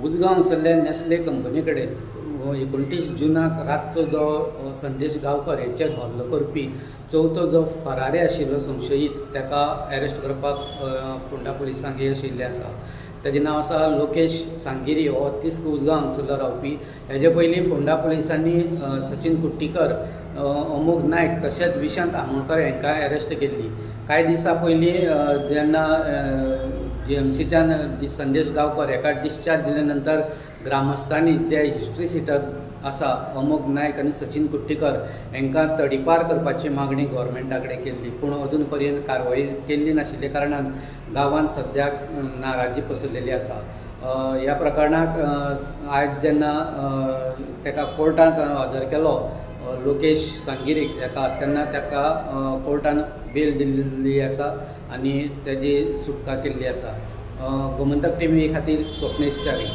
उजगांव हांगासरल्या Nestle company कडेन 29 जुनाक रातचो जो संदेश गांवकर हेचेर हल्लो करपी चवथो जो फरारी आशिल्लो संशयीत ताका अरेस्ट करपाक फोंडा पुलिसांक यश येयल्लें आसा. ताजें नांव आसा लोकेश सांगिरी, हो तिस्क उजगांव हांगसरलो रावपी. हेजे पयलीं फोंडा पुलिसांनी सचिन कुट्टीकर, अमोग नायक तशेंच विशांत आमोणकर हांकां अरेस्ट केल्ली. कांय दिसां पयलीं जेन्ना जीएमसीच्यान संदेश गांवकर हेका डिस्चार्ज दिले नंतर ग्रामस्थांनी जे हिस्ट्री सिटर आसा अमोग नायक आनी सचिन कुट्टीकर हांकां तडीपार करपाची मागणी गव्हर्मेंटा कडेन केल्ली, पूण अजून पर्यंत कारवाई केल्ली नाशिल्ल्या कारणान गांवांत सद्याक नाराजी पसरलेली आसा. ह्या प्रकरणाक आयज जेन्ना ताका कोर्टांत हजर केलो लोकेश सांगिरीक हेका, तेन्ना ताका कोर्टान बेल दिल्ली आसा आनी ताजी सुटका केल्ली आसा. गोमंतक टीव्ही खातीर स्वप्नेश च्यारी.